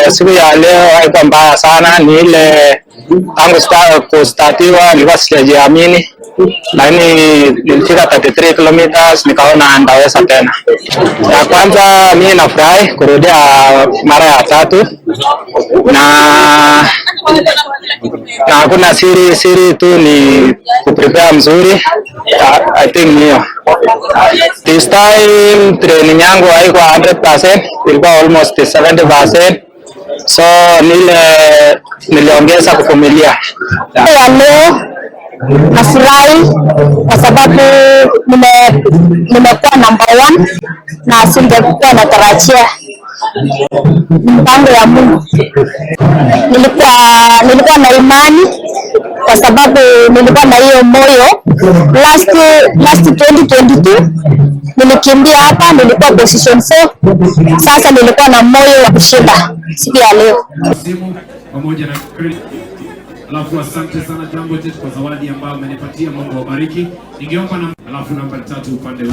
Siku ya leo haikuwa mbaya sana, ni ile tangu kustartiwa nilikuwa sijajiamini, lakini nilifika 33 kilometers nikaona ndaweza tena. Ya kwanza mimi nafurahi kurudia mara ya tatu na hakuna siri, siri tu ni kuprepare mzuri. I think niyo. This time training yangu haikuwa 100%, ilikuwa almost 70%. So nile niliongeza kuvumilia. Ya leo nafurahi kwa sababu nimekuwa number one na singekuwa natarajia. Mpango ya Mungu. Nilikuwa na imani kwa sababu nilikuwa na hiyo moyo. Last 2022 nilikimbia hapa, nilikuwa position 4. Sasa nilikuwa na moyo wa kushinda siku ya leo. Simu pamoja na, alafu asante sana Jambo Jet kwa zawadi ambayo amenipatia. Mungu awabariki. Ningeomba na alafu namba 3 upande huu.